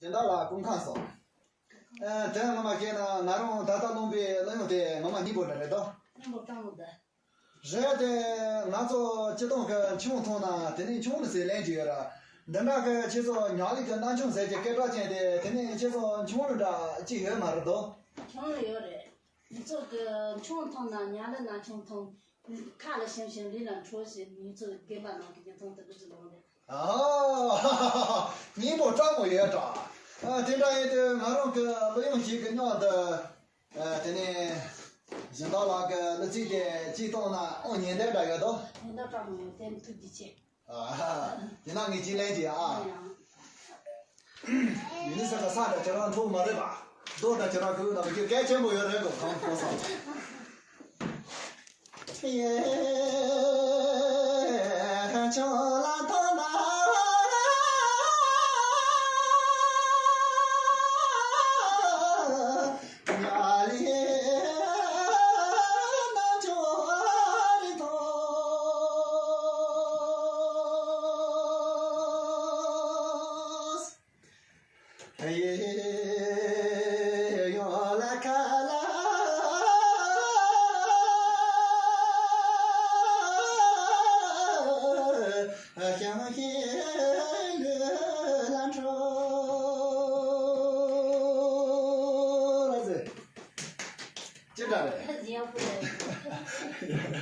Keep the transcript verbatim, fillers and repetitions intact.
སྦྱིན་བདག་ལགས་སྐུ་ཁམས་བཟང་། ཨ། དེ་ངོ་མ་བཤད་ན་ང་རང་ད་ལྟ་སློང་པའི་གླུ་དབྱངས་དེ་ངོ་མ་སྙན་པོ་འདྲ་རེད་དོ། སྙན་པོ་སྤྲང་མོ་འདུག་རེད་དེ། ང་ཚོ་སྤྱི་བཏང་གི་ཆུང་མཐོང་ན་དེ་ནས་ཆུང་ལ་ཟེར་ལན་ཅིག་ཡོད་ར། འདི་འདྲ་གི་ཁྱེད་ཚོ་ཉག་ལི་གི་གནའ་ཆུང་ཟེར་གྱི་སྐད་གྲགས་ཅན་དེ་དེ་ནས་ཁྱེད་ཚོ་ཆུང་ལ་འདྲ་ཅིག་ཡོད་མ་རེད་དོ། ཆུང་ལ་ཡོད་རེད། ང་ཚོ་གི་ཆུང་མཐོང་ན་ཉག་ལི་གནའ་ཆུང་མཐོང་། ཁ་ལ་ཞིམ་ཞིམ་ལུས་ལ་འཕྲོད་ཟེར། ང་ཚོ་དགོན་པ་ནང་གི་ཉིན་ཐོང་དེ་འདྲ་ཅིག་ལོངས་རེད། ཨ། སྙན་པོ་སྤྲང་མོ་ཡོད་དྲ། ཨ། དེ་འདྲ་ཡིན་དུས་ང་རང་གི་གླུ་དབྱངས་ཤིག་གི་སྙིང་དུ། ཨ། དེ་ནས་སྦྱིན་བདག་ལགས་ཀྱི་གླུ་ཚིག་དེ་གཅིག་བཏང་ན་ཨང་ཉན་ལྡན་འདྲ་ཡོད་དོ། ཉན་ལྡན་སྤྲང་མོ་ཡོད། དེ་ནི་ཐུགས་རྗེ་ཆེ། ཨ། དེ་ན་ངས་གཅིག་ལན་གཅིག་ཨ། ཡིན་ས་ད་ས་ད་ཁྱེད་རང་མཐོང་མ་རེད་པ། རྡོ་ད་ཁྱེད་རང་ཁུར་ན་མི་ཁྱོད་གལ་ཆེན་པོ་ཡོད་རེད་གོ། གང་གོ་ས། ཅི་འདྲ་རེད། ཡག་པོ་རེད།